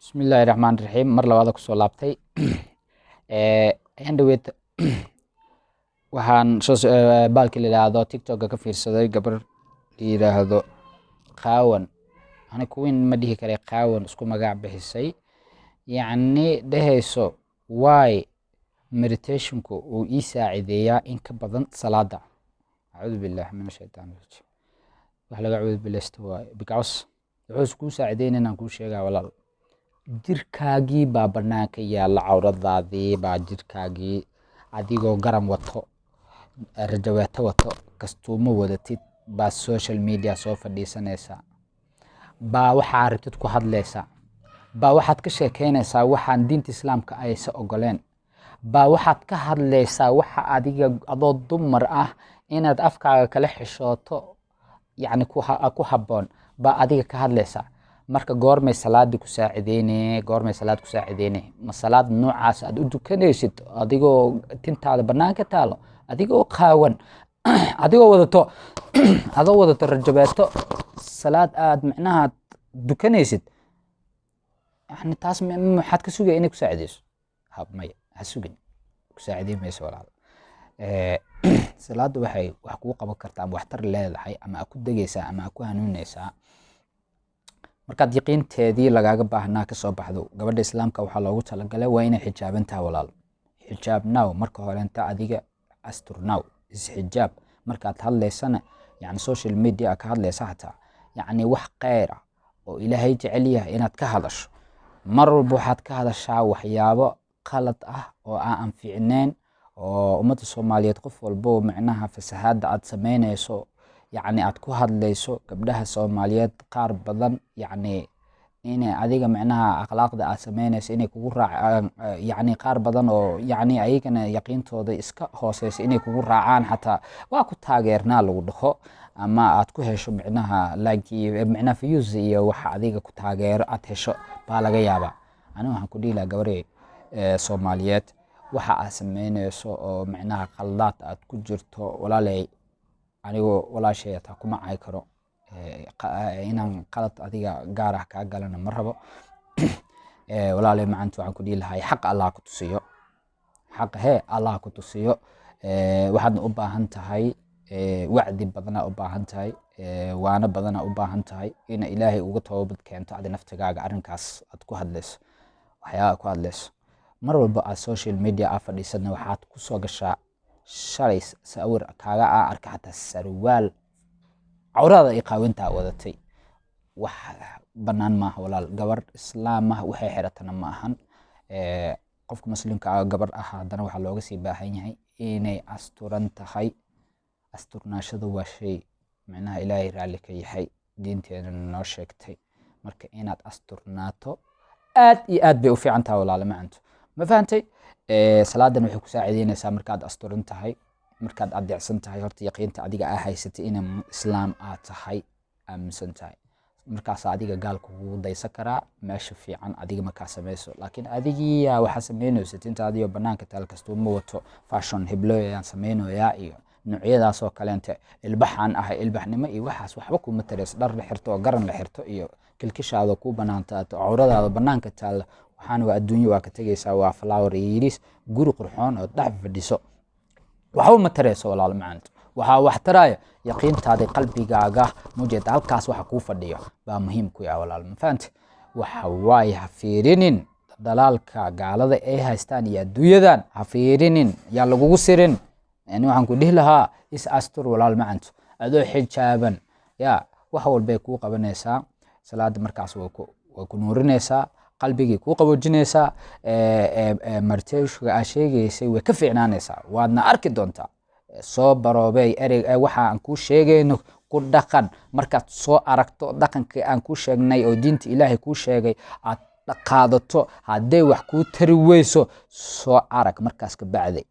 Bismillaahi Raxmaani Raxiim. Mar labaad kusoo laabtay. Ayaan dhaweyd waxaan soo baalki la yidhaahdo TikTok ka fiirsaday gabar la yidhaahdo Qaawan. Ani queen ma dhihi karay, Qaawan isku magac bixisay, yacni dhehayso why meditationku uu ii saacideeyaa in ka badan salaada. Acuudu billahi min ashaytaan rajiim. Wax laga cuudu bilaysto waaye, because wuxuu kuu saacideyn inaan kuu sheegaa, walaal. Jirkaagii baa banaanka yaalla, cawradaadii baa jirkaagii, adigoo garan wato, rajaweeto wato, kastuumo wadatid baa social media soo fadhiisanaysaa, baa waxaa rabtid ku hadlaysaa, baa waxaad ka sheekeynaysaa waxaan diinta Islaamka aysa ogoleen, baa waxaad ka hadlaysaa waxa adiga adoo dumar ah inaad afkaaga kala xishooto, yacni ku habboon baa adiga ka hadlaysaa. Marka goormay salaadii ku saacideyne? Goormay salaad ku saacideyne? Ma salaad noocaas aad u dukanaysid, adigoo tintaada banaanka taalo, adigoo qaawan, adigoo wadato, adoo wadato rajabeeto, salaad aad micnaha dukanaysid? Yani taas maxaad ka sugaya inay ku saacideyso? Maya, ha sugin, ku saacideyn mayso, walaal. Salaadda waxay wax kugu qaban kartaa ama waxtar leedahay ama aad ku degaysaa ama aad ku hanuunaysaa markaad yaqiinteedii lagaaga baahnaa kasoo baxdo. Gabadha Islaamka waxaa loogu talagalay waa inay xijaaban tahay, walaal. Xijaab now marka horenta, adiga asturnow, isxijaab. Markaad hadlaysana, yani social media ka hadlaysa hataa, yacni wax kheyr ah oo Ilaahay jecel yahay inaad ka hadasho. Mar walba waxaad ka hadashaa waxyaabo qalad ah oo aan anficneyn oo ummadda Soomaaliyeed. Qof walbo micnaha fasahaadda aad sameynayso, yacni aad ku hadlayso gabdhaha Soomaaliyeed qaar badan, yacni inay adiga micnaha akhlaaqda aad sameynayso inay kugu raacaan, yacni qaar badan oo yacni ayagana yaqiintooda iska hooseyso inay kugu raacaan, xataa waa ku taageernaa lagu dhaho, ama aad ku hesho micnaha like iyo micnaha views iyo waxa adiga ku taageero aad hesho baa laga yaabaa. Aniga waxaan ku dhihi lahaa, gabarey Soomaaliyeed, waxa aad sameynayso oo micnaha qaldaad aad ku jirto, walaaley, anigoo walaashay taa kuma cay karo, inaan qalad adiga gaar ah kaa galana ma rabo. Walaaley macanta, waxaan ku dhihi lahay xaq Allah ku tusiyo, xaq hee Allah ku tusiyo. Waxaadna u baahan tahay wacdi badanaa u baahan tahay, waano badanaa u baahan tahay, ina Ilaahay uga toobad keento adi naftigaaga arrinkaas aad ku hadlayso, waxyaabaha ku hadlayso. Mar walba aad social media aa fadhiisadna, waxaad ku soo gashaa shalay sawir kaaga aa arka, xataa sarwaal cawrada ay qaawintaa wadatay. Wax bannaan maaha, walaal. Gabar Islaam ah waxay xiratana ma ahan. Qofka Muslimka ah, gabar ah, haddana waxaa looga sii baahan yahay inay asturan tahay. Asturnaashadu waa shay micnaha Ilaahay raalli ka yahay, diinteenana noo sheegtay. Marka inaad asturnaato aad iyo aad bay u fiican tahay, walaale macanto. Ma fahantay? Salaadan waxay ku saacideynaysaa markaad asturan tahay, markaad adeecsan tahay. Horta yaqiinta adiga aa haysatay ina Islaam aad tahay aaminsan tahay, markaas adiga gaalka kugu daysan karaa meesha fiican adiga markaa samayso. Laakiin adigiyaa waxaa sameynaysa tinta adigoo banaanka taal, kastuuma wato, fashion hiblooy ayaan sameynayaa iyo noocyadaasoo kaleente, ilbaxaan ahay, ilbaxnimo iyo waxaas waxba kuma tarayso. Dhar la xirto oo garan la xirto iyo kilkishaada kuu banaantaato, cawradaada banaanka taalla, waxaana waa adduunyo, waa ka tegaysaa. Waa flower iyo yidhiis guri qurxoon oo dhex fadhiso, waxba ma tarayso, walaalo macaanto. Waxaa wax taraya yaqiintaada qalbigaaga mujeeda, halkaas waxa kuu fadhiyo baa muhiim ku yaha, walaal. Ma fahante? Waxa waaye, ha fiirinin dalaalka gaalada ay haystaan iyo adduunyadan, ha fiirinin, yaa lagugu sirin. Yani waxaan ku dhihi lahaa, is astur, walaal macanto, adoo xijaaban ya wax walbay kuu qabanaysaa salaada. Markaas way ku nuurinaysaa, qalbigay kuu qaboojinaysaa, marteshka aa sheegaysay way ka fiicnaanaysaa, waadna arki doontaa. Soo baroobey erey waxa aan kuu sheegayno, ku dhaqan. Markaad soo aragto dhaqankii aan kuu sheegnay oo diinta Ilaahay kuu sheegay aad qaadato, hadday wax kuu tari weyso, soo arag markaas ka bacday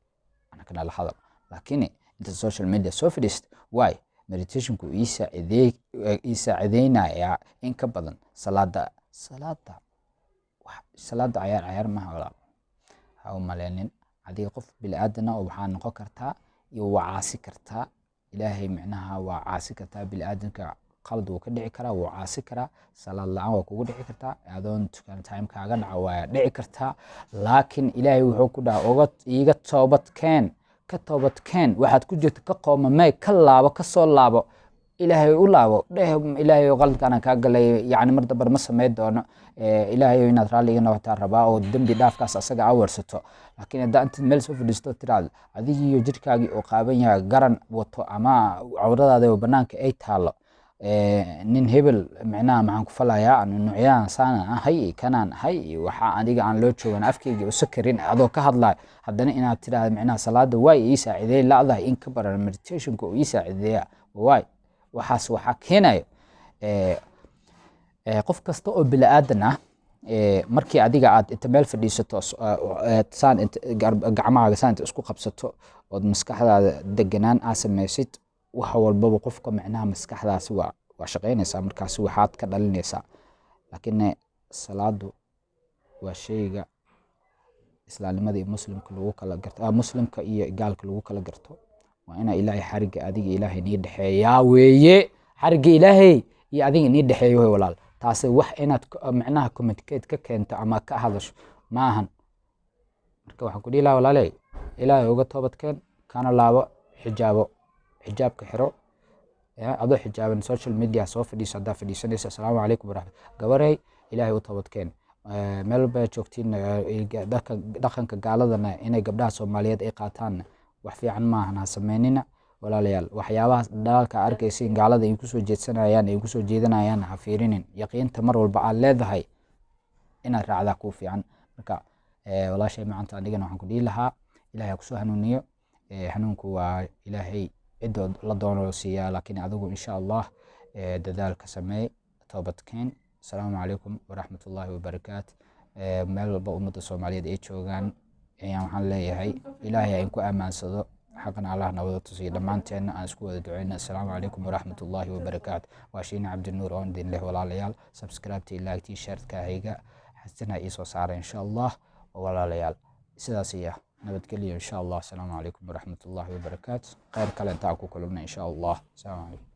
anakana la hadal. Laakiin inta social media soo fadhiist, waay meditationku ii saacideynayaa in ka badan salaada. Salaada cayaar cayaar maaha, walaal. Ha u maleynin adiga qof bini-aadana oo waxaa noqon kartaa iyo waa caasi kartaa Ilaahay, micnaha waa caasi kartaa bini-aadanka. Qalad wuu ka dhici karaa, wuu caasi karaa, salaad la-aan waa kugu dhici kartaa, adoon tukan time kaaga dhaca waa dhici kartaa. Laakiin Ilaahay wuxuu ku dhaha: "Uga iiga toobad keen, ka toobad keen waxaad ku jirta, ka qoomamey, ka laabo, ka soo laabo, Ilaahay u laabo, dheh: Ilaahay, qaladkaan kaa galay, yacni mar dambe ma samayn doono, Ilaahay inaad raalli iga noqotaa rabaa," oo dembi dhaafkaas asaga a wersato. Laakiin haddaa intaad meel soo fadhiisto tiraahdo, adigiyo jirkaagii oo qaaban yahay, garan wato ama cawradaada oo banaanka ay taalo, nin hebel micnaha maxaan ku falayaa, anu noocyadan saanaan ahay, kanaan ahay, waxa aniga aan loo joogan, afkayga usa karin adoo ka hadlayo, haddana inaad tiraahdo micnaha salaada waay ii saacideey la'dahay, in ka baran meditationka oo ii saacideeya waay. Waxaas waxaa keenayo qof kasta oo bini-aadan ah, markii adiga aad inta meel fadhiisato, saan gacmahaaga saan inta isku qabsato, ood maskaxdaada deganaan aa samaysid, wax walbaba qofka micnaha maskaxdaasi waa shaqaynaysaa, markaasi waxaad ka dhalinaysaa. Laakiin salaadu waa shayga islaamnimada iyo muslimka lagu kala garto, muslimka iyo gaalka lagu kala garto. Waa inaa Ilaahay xarigga adiga Ilaahay nii dhexeeyaa weeye, xarigga Ilaahay iyo adiga nii dhexeeyo wey, walaal. Taasi wax inaad micnaha communicate ka keento ama ka hadasho maahan. Marka waxaan ku dhihi lahaa, walaaley, Ilaahay uga toobadkeen, kana laabo, xijaabo, xijaabka xiro. Adoo xijaaban social media soo fadhiiso haddaa fadhiisanaysa. Asalaamu calaykum waraxmat. Gabarey, Ilaahay u toobadkeen. Meel walba joogtiin, dhaqanka gaaladana inay gabdhaha Soomaaliyeed ay qaataan wax fiican maahan, ha sameynina, walaalayaal. Waxyaabahaas dhalaalka arkaysiin gaalada ay kusoo jeedsanayaan, ay kusoo jeedanayaan, ha fiirinin. Yaqiinta mar walba aad leedahay inaad raacdaa kuu fiican. Marka walaashay macanta, anigana waxaan ku dhihi lahaa Ilahay ha kusoo hanuuniyo. Hanuunku waa Ilaahay cidoo la doono siiyaa, laakiin adigu insha Allah dadaalka sameey, toobadkeen. Asalaamu calaykum waraxmat ullaahi wabarakaat. Meel walba ummadda Soomaaliyeed ay joogaan ayaan waxaan leeyahay Ilaahay ha inku ammaansado, xaqna Allah na wada tusiyo, dhammaanteenna aan isku wada duceyno. Asalaamu calaykum waraxmat ullaahi wabarakaat. Waa Shiina Cabdinuur oo idin leh, walaalayaal, subscribe-tii, like-tii, share-ka hayga xasana iisoo saara insha Allah. Walaalayaal, sidaas iyo nabadgelyo insha Allah. Asalaamu calaykum waraxmat ullaahi wabarakaat. Kheyr kale intaan ku kulubna insha Allah. Asalaamu calaykum.